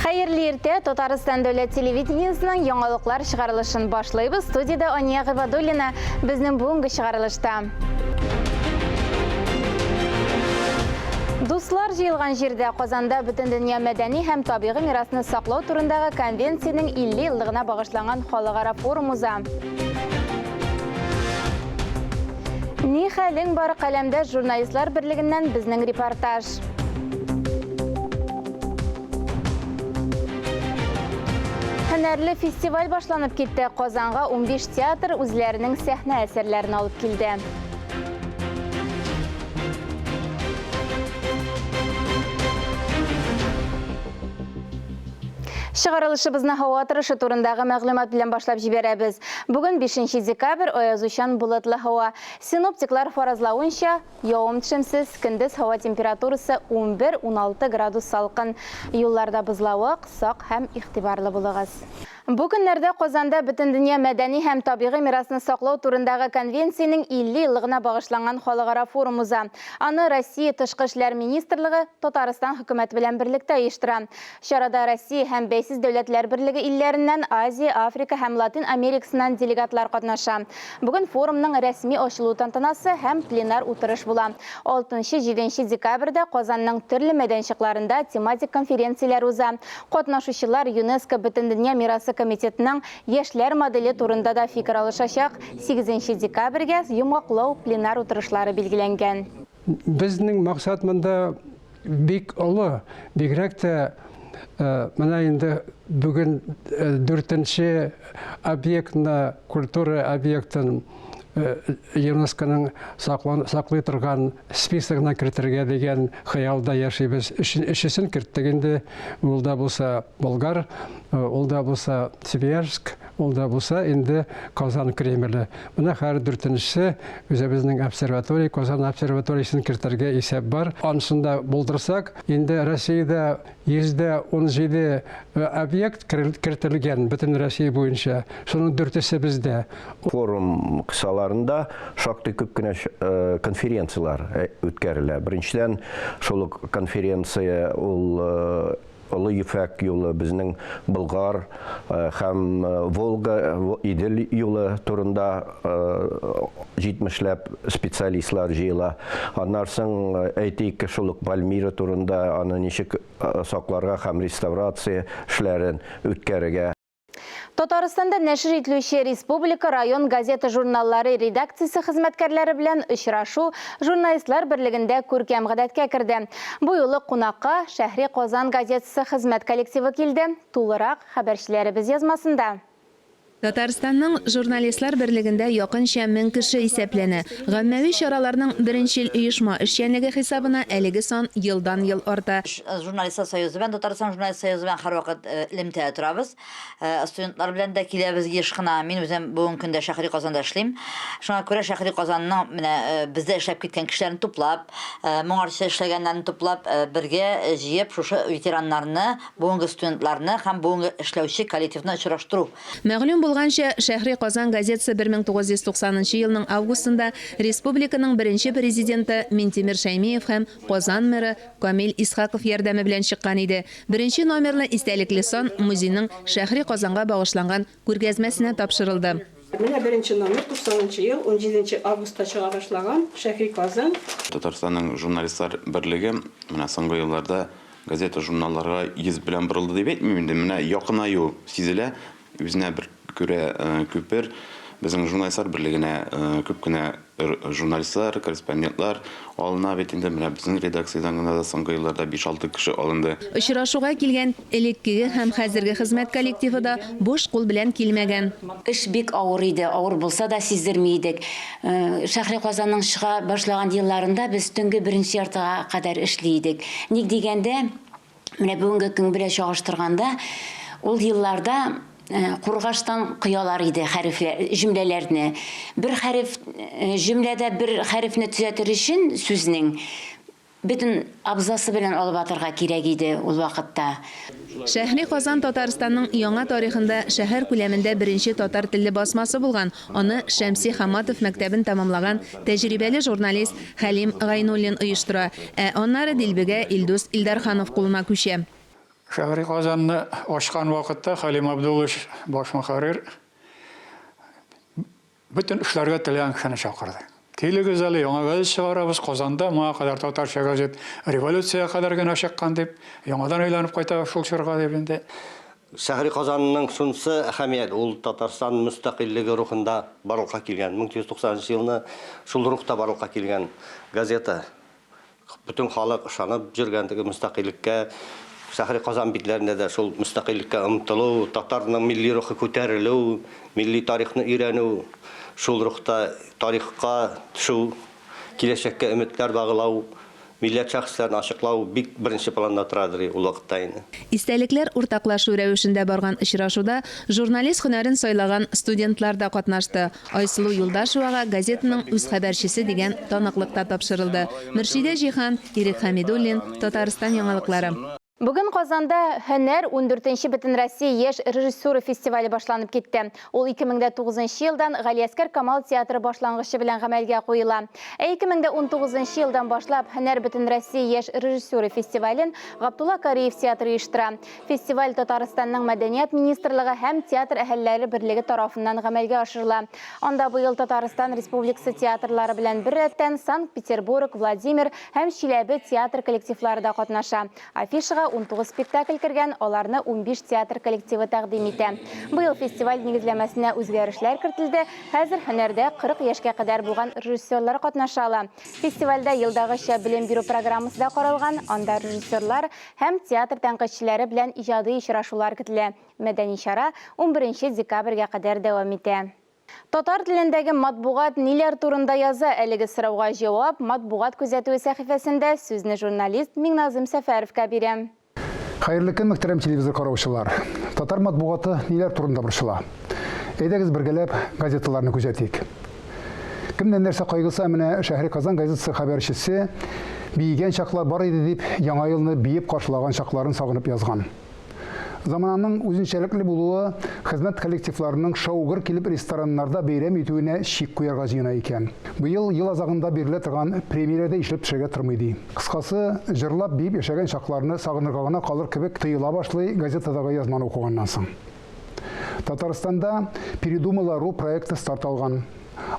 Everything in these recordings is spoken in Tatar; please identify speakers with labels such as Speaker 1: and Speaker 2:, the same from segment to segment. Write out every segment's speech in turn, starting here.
Speaker 1: Хәерле иртә, Татарстан дәүләт телевидениесының яңалыклар чыгарылышын башлыйбыз. Студиядә Ания Гыйбадуллина. Безнең бүгенге чыгарылышта. Дуслар җыелган җирдә Казанда Бөтендөнья мәдәни һәм табигый мирасны саклау турындагы конвенциянең 50 еллыгына багышланган халыкара форум уза. Ни хәлең бар, каләмдәш журналистлар берлегеннән безнең репортаж. Һөнәрле фестиваль башланып китте. Казанга 15 театр үзләренең сәхнә әсәрләрен алып килде. Чыгарылышыбызны һава торышы турындагы мәгълүмат белән башлап җибәрәбез. Бүген 5 декабрь, аязучан болытлы һава. Синоптиклар фаразлавынча, явым-төшемсез, көндез һава температурасы 11-16 градус салкын. Юлларда бозлавык, сак һәм игътибарлы булыгыз. Бу көннәрдә Казанда Бөтендөнья мәдәни һәм табигый мирасны саклау турындагы конвенциянең 50 еллыгына багышланган халыкара форум уза. Аны Россия Тышкы эшләр министрлыгы Татарстан хөкүмәте белән берлектә оештыра. Чарада Россия һәм Бәйсез дәүләтләр берлеге илләреннән, Азия, Африка һәм Латин Америкасыннан делегатлар катнаша. Бүген форумның рәсми ачылу тантанасы һәм пленар утырыш була. Алтынчы-җиденче декабрьдә Казанның төрле мәйданчыкларында тематик конференцияләр уза. Катнашучылар ЮНЕСКО Бөтендөнья мирасы комитетының яшьләр моделе турында да фикер алышачак. Сигезенче декабрьгә йомгаклау пленар утырышлары билгеләнгән.
Speaker 2: Безнең максат монда бик олы, бигрәк тә менә инде бүген дүртенче объектны, культура объектын ЮНЕСКОның саклый торган списогына кертергә дигән хыялда яшибез. Өчесен керттек инде. Ул да булса Болгар, ул да булса Свияжск, ул да булса инде Казан Кремле. Менә хәзер дүртенчесе үзебезнең обсерватория, Казан обсерваториясен кертергә исәп бар. Анысын да булдырсак, инде Россиядә 117 объект кертелгән бөтен Россия буенча. Шуның дүртесе бездә.
Speaker 3: Форум кысаларында шактый күп кенә конференцияләр үткәрелә. Беренчедән, шул ук конференция ул Олы Ефәк юлы, безнең Болгар һәм Волга, Идел юлы турында җитмешләп специалистлар җыела. Аннан соң, әйтик, шул ук Пальмира турында, аны ничек сакларга һәм реставрация эшләрен үткәрергә.
Speaker 1: Татарстанда нәшер ителүче республика, район газета-журналлары редакциясе хезмәткәрләре белән очрашу Журналистлар берлегендә күркәм гадәткә керде. Бу юлы кунакка Шәһри Казан газетасы хезмәт коллективы килде. Тулырак, хәбәрчеләребез язмасында.
Speaker 4: Татарстанның Журналистлар берлегендә якынча 1000 кеше исәпләнә. Гаммәви чараларның беренчел оешма эшчәнлеге хисабына әлеге сан елдан-ел арта.
Speaker 5: Журналистлар союзы белән, Татарстан журналист союзы белән һәрвакыт элемтәдә торабыз. Студентлар белән дә киләбез еш кына. Мин үзем бүгенге көндә Шәһри Казанда эшлим. Шуңа күрә Шәһри Казанның менә бездә эшләп киткән кешеләрен туплап, моңарчы эшләгәннәрне туплап, бергә җыеп, шушы ветераннарны, бүгенге студентларны һәм бүгенге эшләүче коллективны очраштыру.
Speaker 4: Мәгълүм булганча, Шәһри Казан газетасы 1990 нчы елның августында республиканың беренче президенты Минтимер Шәймиев һәм Казан мэры Камил Исхаков ярдәме белән чыккан иде. Беренче номерлы истәлекле сан музейның Шәһри Казанга багышланган күргәзмәсенә тапшырылды.
Speaker 6: Менә беренче номер, 90 нчы ел, 17 августта чыга башлаган Шәһри Казан.
Speaker 7: Татарстанның Журналистлар берлеге менә соңгы елларда Газета-журналларга йөз белән борылды дип әйтмим инде, менә якынаю сизелә, үзенә бер күрә күпер. Безнең журналистлар берлегенә күп кенә журналистлар, корреспондентлар алына бит инде. Менә безнең редакциядән генә дә соңгы елларда биш-алты кеше алынды.
Speaker 4: Очрашуга килгән элеккеге һәм хәзерге хезмәт коллективы да буш кул белән килмәгән.
Speaker 8: Эш бик авыр иде, авыр булса да сиздерми идек. Шәһри Казанның чыга башлаган елларында без төнге беренче яртыга кадәр эшли идек. Ник дигәндә, менә бүгенге көн белән чагыштырганда, ул елларда кургаштан коялар иде хәрефләр, җөмләләрне. Бер хәреф, җөмләдә бер хәрефне төзәтер өчен сүзнең Бөтен абзасы белән алып атырга кирәк иде ул вакытта.
Speaker 4: Шәһри Казан Татарстанның яңа тарихында шәһәр күләмендә беренче татар телле басмасы булган, аны Шәмси Хаматов мәктәбен тәмамлаган тәҗрибәле журналист Хәлим Гайнуллин оештыра, ә аннары дилбегә Илдус Илдарханов кулына күчә.
Speaker 9: Шәһри Казанны ачкан вакытта Хәлим Абдуллович баш мөхәррир бөтен эшләргә теләгән кешене чакырды. Килегез әле, яңа газет чыгарабыз, Казанда моңа кадәр татарча газет революциягә кадәр генә чыккан дип, яңадан әйләнеп кайтабыз шул чорга дип инде.
Speaker 10: Шәһри Казанның шунысы әһәмият, ул Татарстан мөстәкыйльлеге рухында барлыкка килгән, 1990 нчы елны шул рухта барлыкка килгән газета. Бөтен халык ышанып йөргән теге мөстәкыйльлеккә, Шәһри Казан битләрендә дә шул мөстәкыйльлеккә омтылу, татарның милли рухы күтәрелү, милли тарихны өйрәнү, шул рухта тарихка төшү, киләчәккә өметләр баглау, милләт шәхесләрен ачыклау бик беренче планда торадыр ул вакытта инде.
Speaker 4: Истәлекләр уртаклашу рәвешендә барган очрашуда журналист һөнәрен сайлаган студентлар да катнашты. Айсылу Юлдашевага газетаның үз хәбәрчесе дигән таныклык та тапшырылды. Мөршидә Җиһан, Ирек Хәмидуллин, Татарстан яңалыклары.
Speaker 1: Бүген Казанда Һөнәр ундүртенче Бөтенроссия яшь режиссура фестивале башланып китте. Ул 2009 елдан Галиәсгар Камал театры башлангычы белән гамәлгә куела. Ә 2019 елдан башлап Һөнәр Бөтенроссия яшь режиссура фестивален Габдулла Кариев театры оештыра. Фестиваль Татарстанның Мәдәният министрлыгы һәм Театр әһелләре берлеге тарафыннан гамәлгә ашырыла. Анда быел Татарстан Республикасы театрлары белән беррәттән Санкт-Петербург, Владимир һәм Чиләбе театр коллективлары да катнаша. Афишага 19 спектакль кергән, аларны 15 театр коллективы тәкъдим итә. Быел фестиваль нигезләмәсенә үзгәрешләр кертелде, хәзер һөнәрдә 40 яшькә кадәр булган режиссерлар катнаша ала. Фестивальдә елдагыча белем бирү программасы да каралган, анда режиссерлар һәм театр тәнкыйтьчеләре белән иҗади очрашулар көтелә. Мәдәни чара унберенче декабрьгә кадәр дәвам итә. Татар телендәге матбугат ниләр турында яза? Әлеге сорауга җавап Матбугат күзәтүе сәхифәсендә сүзне журналист Миңназыйм Сәфәровка бирәм.
Speaker 11: Хәерле көн, мөхтәрәм телевизор караучылар! Татар матбугаты ниләр турында борчыла? Әйдәгез бергәләп газеталарны күзәтик. Кемнән нәрсә кайгысы, ә менә Шәһри Казан газетасы хәбәрчесе биегән чаклар бар иде дип, Яңа елны биеп каршылаган чакларын сагынып язган. Замананың үзенчәлекле булуы хезмәт коллективларының шау-гөр килеп рестораннарда бәйрәм итүенә чик куярга җыена икән. Быел ел азагында бирелә торган премияләр дә ишелеп төшәргә тормый, ди. Кыскасы, җырлап-биеп яшәгән чакларны сагынырга гына калыр кебек тоела башлый газетадагы язманы укыганнан соң. Татарстанда Передумала ру проекты старт алган.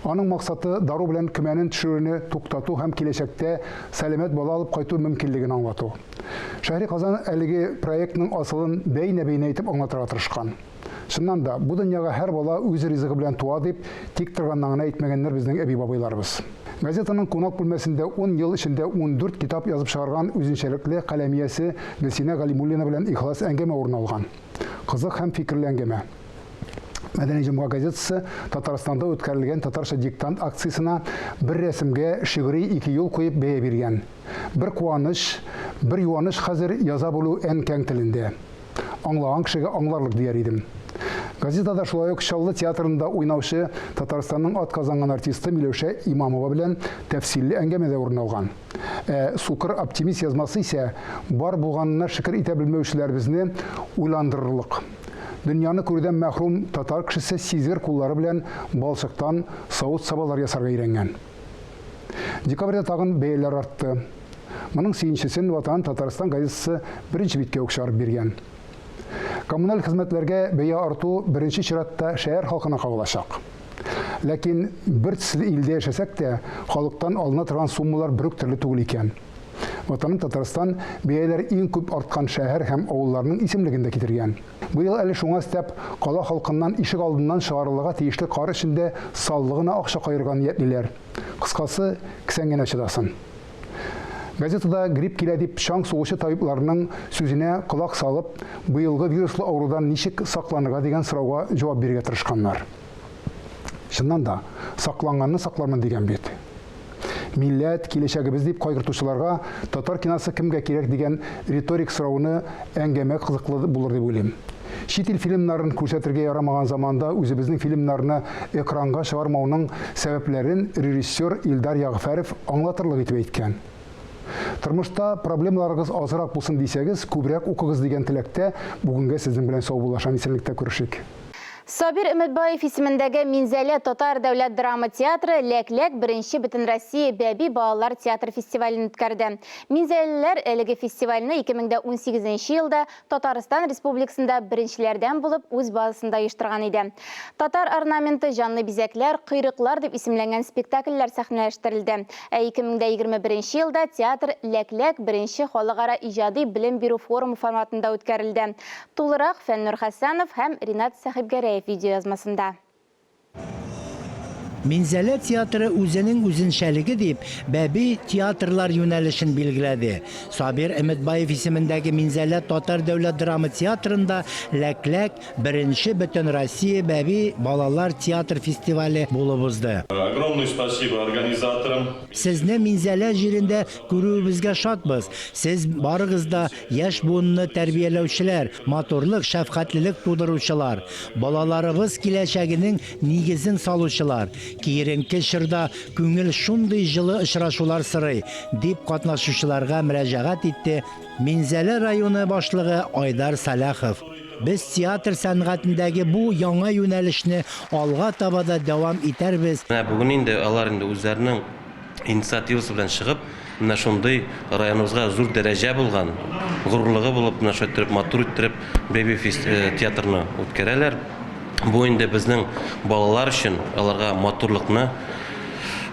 Speaker 11: Аның максаты, дару белән көмәнен төшерүне туктату һәм киләчәктә сәламәт бала алып кайту мөмкинлеген аңлату. Шәһри Казан әлеге проектның асылын бәйнә-бәйнә итеп аңлатырга тырышкан. Чыннан да, бу дөньяга һәр бала үз ризыгы белән туа дип, тик торганнан гына әйтмәгәннәр безнең әби-бабайларыбыз. Газетаның кунак бүлмәсендә ун ел эчендә 14 китап язып чыгарган үзенчәлекле каләм иясе Гөлсинә Галимуллина белән ихлас әңгәмә урын алган. Кызык һәм фикерле әңгәмә. Мәдәни җомга газетасы Татарстанда үткәрелгән татарча диктант акциясенә бер рәсемгә шигъри ике юл куеп бәя биргән. Бер куаныч, бер юаныч хәзер яза белү әнкәң телендә. Аңлаган кешегә аңларлык дияр идем. Газетада шулай ук Чаллы театрында уйнаучы Татарстанның атказанган артисты Миләүшә Имамова белән тәфсилле әңгәмә дә урын алган. Ә Сукыр оптимист язмасы исә бар булганына шөкер итә белмәүчеләребезне уйландырырлык. Дөньяны күрүдән мәхрүм татар кешесе сизгер куллары белән балчыктан савыт-сабалар ясарга өйрәнгән. Декабрьдә тагын бәяләр артты. Моның сөенчесен Ватан Татарстан газетасы беренче биткә үк чыгарып биргән. Коммуналь хезмәтләргә бәя арту беренче чиратта шәһәр халкына кагылачак. Ләкин бер төсле илдә яшәсәк тә, халыктан алына торган суммалар бер үк төрле түгел икән. Ватаным Татарстан бәяләр иң күп арткан шәһәр һәм авылларның исемлеген дә китергән. Быел әле шуңа өстәп, кала халкыннан ишек алдыннан чыгарылырга тиешле кар өчен дә саллы гына акча каерырга ниятлиләр. Кыскасы, кесәң генә чыдасын. Газетада грипп килә дип чаң сугучы табибларның сүзенә колак салып, быелгы вируслы авырудан ничек сакланырга дигән сорауга җавап бирергә тырышканнар. Чыннан да, сакланганны саклармын дигән бит. Милләт, киләчәгебез дип кайгыртучыларга татар киносы кемгә кирәк дигән риторик сорауны әңгәмә кызыклы булыр дип уйлыйм. Чит ил фильмнарын күрсәтергә ярамаган заманда үзебезнең фильмнарны экранга чыгармауның сәбәпләрен режиссер Илдар Ягъфәров аңлатырлык итеп әйткән. Тормышта проблемаларыгыз азрак булсын дисәгез, күбрәк укыгыз дигән теләктә бүгенгә сезнең белән саубуллашам, исәнлектә күрешик.
Speaker 1: Сабир Өметбаев исемендәге Минзәлә татар дәүләт драма театры Ләк-ләк беренче Бөтенроссия бәби балалар театр фестивален үткәрде. Минзәлеләр әлеге фестивальне 2018 нче елда Татарстан Республикасында беренчеләрдән булып үз базасында оештырган иде. Татар орнаменты, җанлы бизәкләр, койрыклар дип исемләнгән спектакльләр сәхнәләштерелде. Ә 2021 елда театр Ләк-ләк беренче халыкара иҗади белем бирү форумы форматында үткәрелде. Тулырак Фәннур Хәсәнов һәм Ринат Сәхибгәрәев видеоязмасында.
Speaker 12: Минзәлә театры үзенең үзенчәлеге дип, бәби театрлар юнәлешен билгеләде. Сабир Өметбаев исемендәге Минзәлә татар дәүләт драма театрында Ләкләк беренче Бөтенроссия бәби балалар театр фестивале булып узды.
Speaker 13: Огромное спасибо организаторам.
Speaker 12: Сезне Минзәлә җирендә күрүебезгә шатбыз. Сез барыгыз да Яшь буынны тәрбияләүчеләр, матурлык, шәфкатьлелек тудыручылар, балаларыбыз киләчәгенең нигезен салучылар. Киеренке чорда күңел шундый җылы очрашулар сорый, дип катнашучыларга мөрәҗәгать итте Минзәлә районы башлыгы Айдар Сәлахов. Без театр сәнгатендәге бу яңа юнәлешне алга таба да дәвам итәрбез.
Speaker 14: Менә бүген инде алар инде үзләренең инициативасы белән чыгып, менә шундый районыбызга зур дәрәҗә булган, горурлыгы булып, менә шулай иттереп, матур иттереп Бэби фест театрны үткәрәләр. Бу инде безнең балалар өчен, аларга матурлыкны,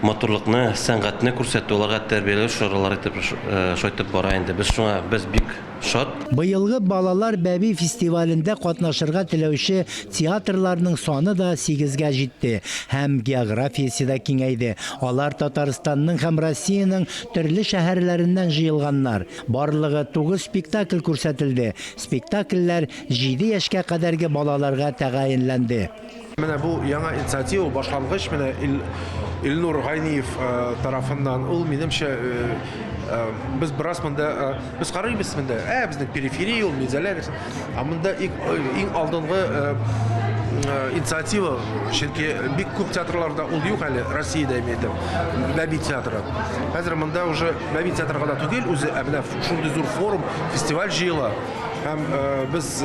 Speaker 14: матурлыкны, сәнгатьне күрсәтү, аларга тәрбияләү чаралары итеп шулай итеп бара инде. Без шуңа без бик шат.
Speaker 12: Быелгы Балалар бәби фестивалендә катнашырга теләүче театрларның саны да сигезгә җитте һәм географиясе дә киңәйде. Алар Татарстанның һәм Россиянең төрле шәһәрләреннән җыелганнар. Барлыгы тугыз спектакль күрсәтелде. Спектакльләр җиде яшькә кадәрге балаларга тәгаенләнде.
Speaker 15: Менә бу яңа инициатива, башлангыч менә Илнур Гайниев тарафыннан. Ул, минемчә, без бераз монда, без карыйбыз монда, ә, безнең периферия ул, Минзәлә, ә монда иң алдынгы инициатива, чөнки бик күп театрларда ул юк әле, Россиядә, мин әйтәм, бәби театры. Хәзер монда уже бәби театры гына түгел үзе, ә менә шундый зур форум, фестиваль җыела. Һәм без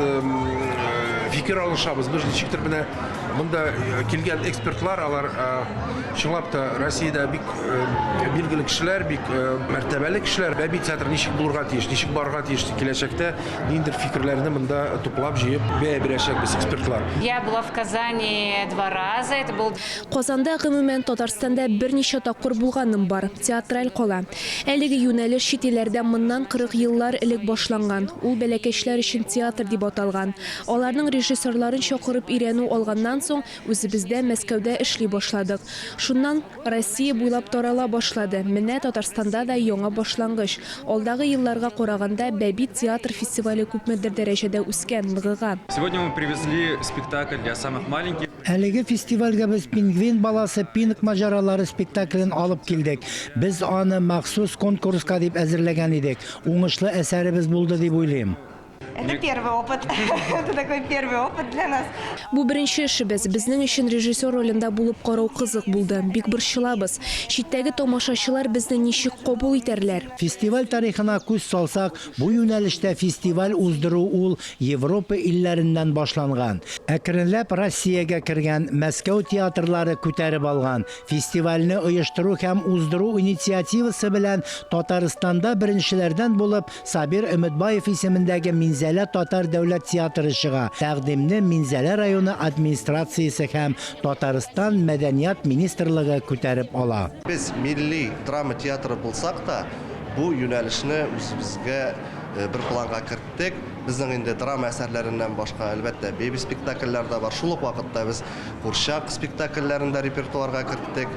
Speaker 15: фикер алышабыз. Без ничектер менә монда килгән экспертлар, алар чынлап та Россиядә бик билгеле кешеләр, бик мәртәбәле кешеләр. Бәби театры ничек булырга тиеш, ничек барырга тиеш киләчәктә, ниндидер фикерләрне монда туплап, җыеп бәя бирәчәкбез экспертлар.
Speaker 16: Я была в Казани два раза, это был
Speaker 17: Казанда, гомумән, Татарстанда берничә тапкыр булганым бар. Театраль кала. Әлеге юнәлеш чит илләрдә моннан 40 еллар элек башланган. Ул бәләкәчләр өчен театр дип аталган. Аларның режиссерларын чакырып өйрәнү алганнан соң, үзебездә, Мәскәүдә эшли башладык. Шуннан Россия буйлап тарала башлады. Менә Татарстанда да яңа башлангыч. Алдагы елларга караганда, Бәби театр фестивале күпмедер дәрәҗәдә үскән, ныгыган.
Speaker 18: Сегодня мы привезли спектакль для самых маленьких.
Speaker 12: Әлеге фестивальгә без Пингвин баласы Пинг маҗаралары спектаклен алып килдек. Без аны махсус конкурска дип әзерләгән идек. Уңышлы әсәребез булды дип уйлыйм.
Speaker 19: Это первый опыт. Это такой первый опыт для нас.
Speaker 17: Бу беренче эшебез. Безнең өчен режиссер ролендә булып карау кызык булды. Бик борчылабыз. Читтәге тамашачылар безне ничек кабул итәрләр?
Speaker 12: Фестиваль тарихына күз салсак, Бу юнәлештә фестиваль уздыру ул Европа илләреннән башланган. Әкренләп Россиягә кергән, Мәскәү театрлары күтәреп алган. Фестивальне оештыру һәм уздыру инициативасы белән Татарстанда беренчеләрдән булып Сабир Өметбаев исемендәге Минзәлә татар дәүләт театры чыга. Тәкъдимне Минзәлә районы администрациясе һәм Татарстан Мәдәният министрлыгы күтәреп ала.
Speaker 20: Без милли драма театры булсак та, бу юнәлешне үзебезгә бер планга керттек. Безнең инде драма әсәрләреннән башка, әлбәттә, бэби-спектакльләр дә бар. Шул ук вакытта без курчак спектакльләрен дә репертуарга керттек.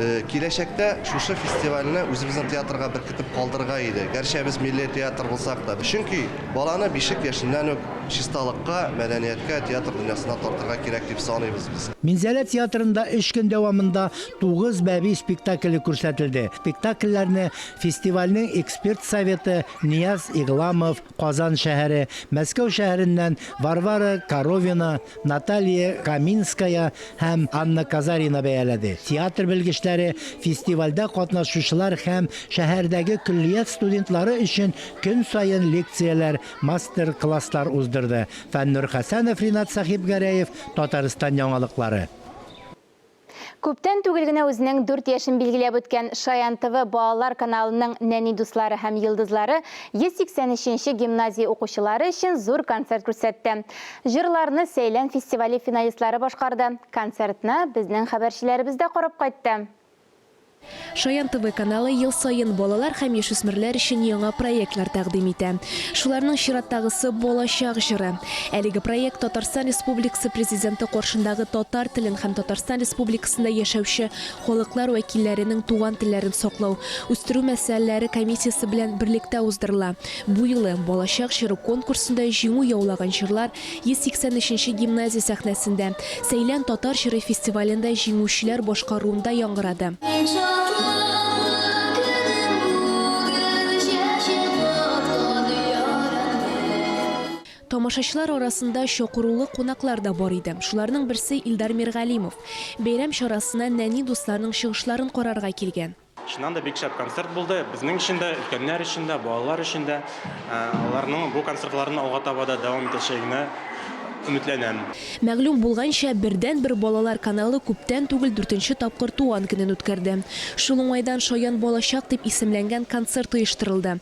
Speaker 20: Киләчәктә шушы фестивальне үзебезнең театрга беркетеп калдырырга иде. Гәрчә без милли театр булсак та. Чөнки баланы бишек яшеннән үк чисталыкка, мәдәнияткә, театр дөньясына тартырга кирәк дип саныйбыз без.
Speaker 12: Минзәлә театрында өч көн дәвамында Тугыз бәби спектакле күрсәтелде. Спектакльләрне фестивальнең эксперт советы Нияз Игламов, Казан шәһәре, Мәскәү шәһәреннән Варвара Коровина, Наталья Каминская һәм Анна Казарина бәяләде. Театр белгечләре фестивальдә катнашучылар һәм шәһәрдәге көллият студентлары өчен көн саен лекцияләр, мастер-класслар уздырды. оештырды. Фәннур Хәсәнов, Ринат Сәхибгәрәев, Татарстан яңалыклары.
Speaker 1: Күптән түгел генә үзенең дүрт яшен билгеләп үткән Шаян ТВ балалар каналының нәни дуслары һәм йолдызлары 183 нче гимназия укучылары өчен зур концерт күрсәтте. Җырларны Сәйлән фестивале финалистлары башкарды. Концертны безнең хәбәрчеләребез дә карап кайтты.
Speaker 17: Шаян ТВ каналы ел саен балалар һәм яшүсмерләр өчен яңа проектлар тәкъдим итә. Шуларның чираттагысы Балачак җыры. Әлеге проект Татарстан Республикасы Президенты каршындагы татар телен һәм Татарстан Республикасында яшәүче халыклар вәкилләренең туган телләрен саклау, үстерү мәсьәләләре комиссиясе белән берлектә уздырыла. Бу юлы Балачак җыры конкурсында җиңү яулаган җырлар 183 нче гимназия сәхнәсендә Сәйлән татар җыры фестивалендә җиңүчеләр башкаруында яңгырады.
Speaker 21: Иң шатлыклы көнем бүген, чәчәк аткан ярәннең.
Speaker 17: Тамашачылар арасында чакырулы кунаклар да бар иде. Шуларның берсе Илдар Миргалимов. Бәйрәм чарасына нәни дусларның чыгышларын карарга килгән.
Speaker 22: Чыннан да бик шәп концерт булды. Безнең өчен дә, өлкәннәр өчен дә, балалар өчен дә. Аларның бу концертларын алга таба да дәвам итәчәгенә өметләнәм.
Speaker 17: Мәгълүм булганча, бердәнбер балалар каналы күптән түгел дүртенче тапкыр туган көнен үткәрде. Шул уңайдан Шаян балачак дип исемләнгән концерт оештырылды.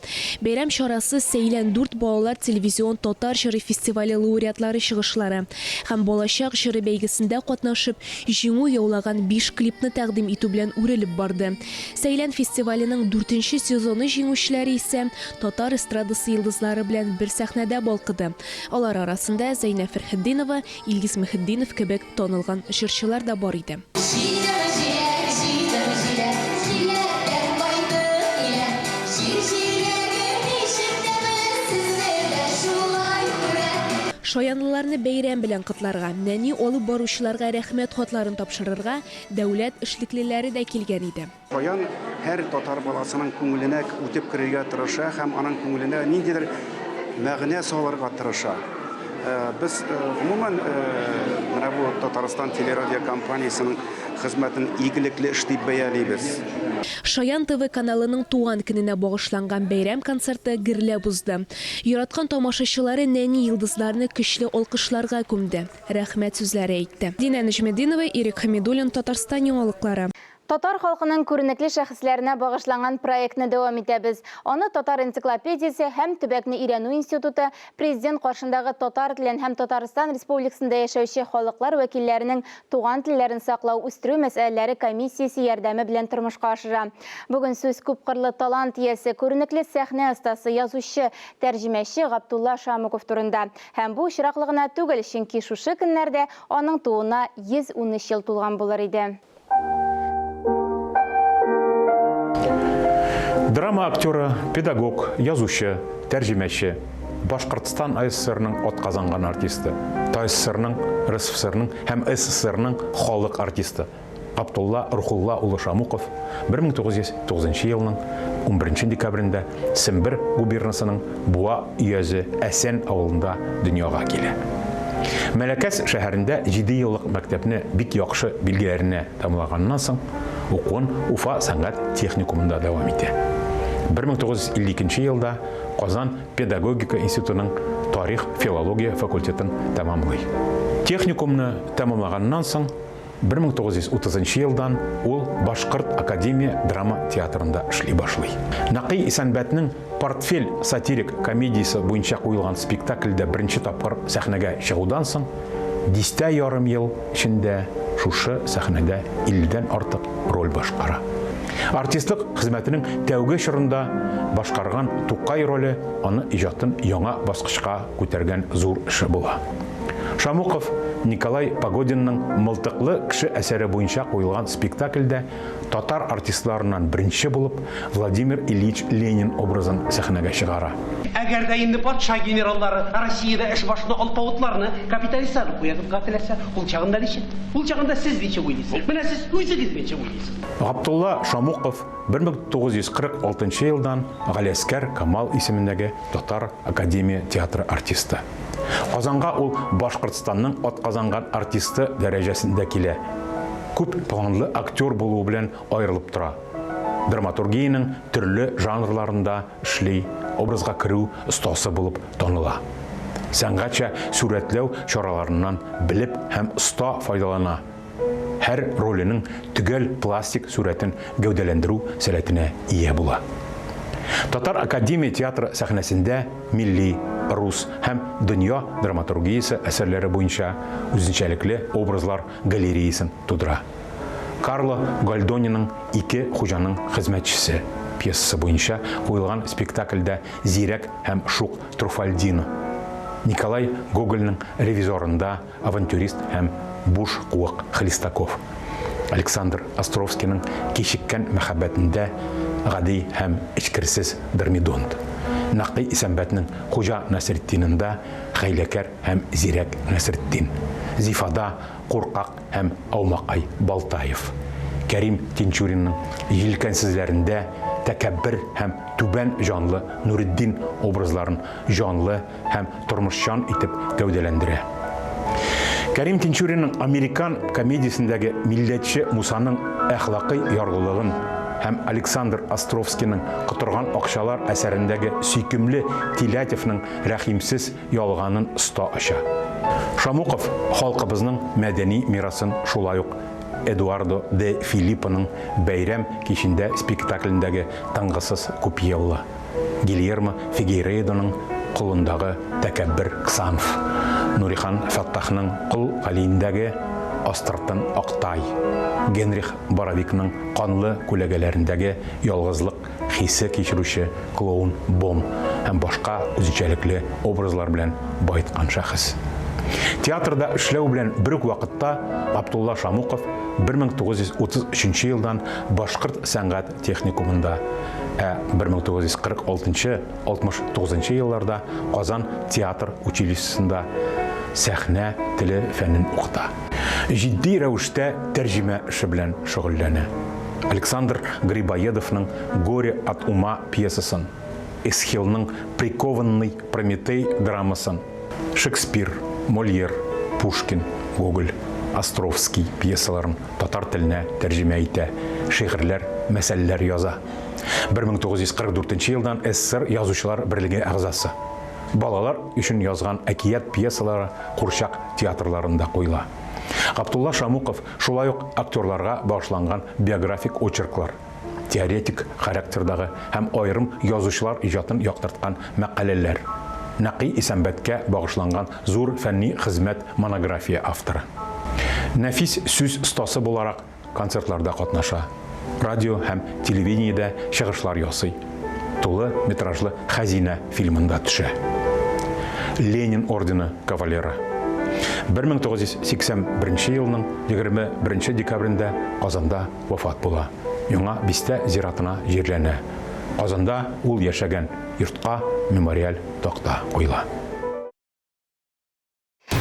Speaker 17: Бәйрәм чарасы Сәйлән дүрт балалар телевизион татар җыры фестивале лауреатлары чыгышлары һәм Балачак җыры бәйгесендә катнашып, Җиңү яулаган биш клипны тәкъдим итү белән үрелеп барды. Сәйлән фестиваленең дүртенче сезоны җиңүчеләре исә татар эстрадасы йолдызлары белән бер сәхнәдә балкыды. Алар арасында Зәйнәб Фәрхетдинова, Илгиз Мөхетдинов кебек танылган җырчылар да бар иде.
Speaker 21: Җыйдым җиләк, җыйдым җиләк, җиләктән кайтып киләм. Җир җиләге ничек тәмле, сезне дә шулай күрәм.
Speaker 17: Шаянлыларны бәйрәм белән котларга, нәни алып баручыларга рәхмәт хатларын тапшырырга дәүләт эшлеклеләре дә килгән иде.
Speaker 23: Шаян һәр татар баласының күңеленә үтеп керергә тырыша һәм аның күңеленә ниндидер мәгънә салырга тырыша. Без, гомумән, менә бу Татарстан телерадиокомпаниясенең хезмәтен игелекле эш дип бәялибез.
Speaker 17: Шаян ТВ каналының туган көненә багышланган бәйрәм концерты гөрләп узды. Яраткан тамашачылары нәни йолдызларны көчле алкышларга күмде, рәхмәт сүзләре әйтте. Динә Нөҗметдинова, Ирек Хәмидуллин, Татарстан яңалыклары.
Speaker 1: Татар халкының күренекле шәхесләренә багышланган проектны дәвам итәбез. Аны Татар энциклопедиясе һәм төбәкне өйрәнү институты Президент каршындагы татар телен һәм Татарстан Республикасында яшәүче халыклар вәкилләренең туган телләрен саклау, үстерү мәсьәләләре комиссиясе ярдәме белән тормышка ашыра. Бүген сүз күпкырлы талант иясе, күренекле сәхнә остасы, язучы, тәрҗемәче Габдулла Шамуков турында. Һәм бу очраклы гына түгел, чөнки шушы көннәрдә аның тууына 113 ел тулган булыр иде.
Speaker 24: Драма актеры, педагог, язучы, тәрҗемәче, Башкортстан АССРның атказанган артисты, ТАССРның, РСФСРның һәм СССРның халык артисты Габдулла Рухулла улы Шамуков 1909 елның 11 декабрендә Сембер губернасының Буа өязе Әсән авылында дөньяга килә. Мәләкәс шәһәрендә җидееллык мәктәпне бик яхшы билгеләренә тәмамлаганнан соң, укуын Уфа сәнгать техникумында дәвам итә. 1952 елда Казан педагогика институтының тарих-филология факультетын тәмамлый. Техникумны тәмамлаганнан соң, 1930 елдан ул Башкорт академия драма театрында эшли башлый. Нәкый Исәнбәтнең Портфель сатирик комедиясе буенча куелган спектакльдә беренче тапкыр сәхнәгә чыгудан соң, дистә ярым ел эчендә шушы сәхнәдә илледән артык роль башкара. Артистлык хезмәтенең тәүге чорында башкарган Тукай роле аны иҗатын яңа баскычка күтәргән зур эше була. Шамуков Николай Погодинның Мылтыклы кеше әсәре буенча куелган спектакльдә татар артистларыннан беренче булып Владимир Ильич Ленин образын сәхнәгә чыгара.
Speaker 25: Әгәр дә инде патша генераллары Россиядә эш башына алпавытларны, капиталистларны куярга теләсә, ул чагында ничек? Ул чагында сез ничек уйлыйсыз? Менә сез үзегез ничек уйлыйсыз?
Speaker 24: Габдулла Шамуков 1946 елдан Галиәскәр Камал исемендәге Татар академия театры артисты. Казанга ул Башкортстанның атказанган артисты дәрәҗәсендә килә. Күп планлы актер булуы белән аерылып тора. Драматургиянең төрле жанрларында эшли, образга керү остасы булып таныла. Сәнгатьчә сурәтләү чараларыннан белеп һәм оста файдалана, һәр роленең төгәл пластик сурәтен гәүдәләндерү сәләтенә ия була. Татар академия театры сәхнәсендә милли, рус һәм дөнья драматургиясе әсәрләре буенча үзенчәлекле образлар галереясын тудыра. Карло Гольдониның Ике хуҗаның хезмәтчесе пьесасы буенча куелган спектакльдә зирәк һәм шук Труфальдино, Николай Гогольнең Ревизорында авантюрист һәм буш куык Хлестаков, Александр Островскийның Кичеккән мәхәббәтендә гади һәм эчкерсез Дормидонт, Нәкый Исәнбәтнең Хуҗа Насретдинында хәйләкәр һәм зирәк Насретдин, Зифада куркак һәм аумакай Балтаев, Кәрим Тинчуринның Җилкәнсезләрендә тәкәббер һәм түбән җанлы Нуретдин образларын җанлы һәм тормышчан итеп гәүдәләндерә. Кәрим Тинчуринның Американ комедиясендәге милләтче Мусаның әхлакый ярлылыгын һәм Александр Островскийның Котырган акчалар әсәрендәге сөйкемле Телятевның рәхимсез ялганын оста ача. Шамуков халкыбызның мәдәни мирасын шулай ук Эдуардо де Филиппоның Бәйрәм кичендә спектаклендәге тынгысыз Купьелла, Гильермо Фигейредоның Колындагы тәкәббер Ксанф, Нурихан Фәттахның Кол Галиендәге астыртын Актай, Генрих Боровикның Канлы күләгәләрендәге ялгызлык хисе кичерүче клоун Бом һәм башка үзенчәлекле образлар белән баеткан шәхес. Театрда эшләү белән бер үк вакытта Габдулла Шамуков 1933 елдан Башкорт сәнгать техникумында, ә 1946-69 елларда Казан театр училищесында сәхнә теле фәнен укыта. Җитди рәвештә тәрҗемә эше белән шөгыльләнә. Александр Грибоедовның Горе от ума пьесасын, Эсхилның Прикованный Прометей драмасын, Шекспир, Мольер, Пушкин, Гоголь, Островский пьесаларын татар теленә тәрҗемә итә, шигырьләр, мәсәлләр яза. 1944 елдан СССР Язучылар берлеге әгъзасы. Балалар өчен язган әкият-пьесалары курчак театрларында куела. Габдулла Шамуков шулай ук актерларга багышланган биографик очерклар, теоретик характердагы һәм аерым язучылар иҗатын яктырткан мәкаләләр, Нәкый Исәнбәткә багышланган зур фәнни хезмәт-монография авторы. Нәфис сүз остасы буларак концертларда катнаша, радио һәм телевидениедә чыгышлар ясый, тулы метражлы Хәзинә фильмында төшә. Ленин ордены кавалеры. 1981 елның 21 декабрендә Казанда вафат була. Яңа бистә зиратына җирләнә. Казанда ул яшәгән йортка мемориаль такта куела.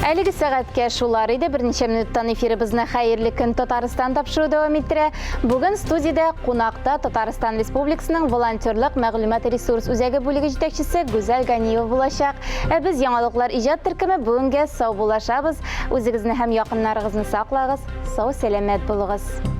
Speaker 1: Әлеге сәгатькә шулар иде. Берничә минуттан эфирыбызны Хәерле көн Татарстан тапшыру дәвам иттерә. Бүген студиядә кунакта Татарстан Республикасының волонтерлык мәгълүмат ресурс үзәге бүлеге җитәкчесе Гүзәл Ганиева булачак. Ә без яңалыклар иҗат төркеме бүгенгә саубуллашабыз. Үзегезне һәм якыннарыгызны саклагыз, сау-сәламәт булыгыз.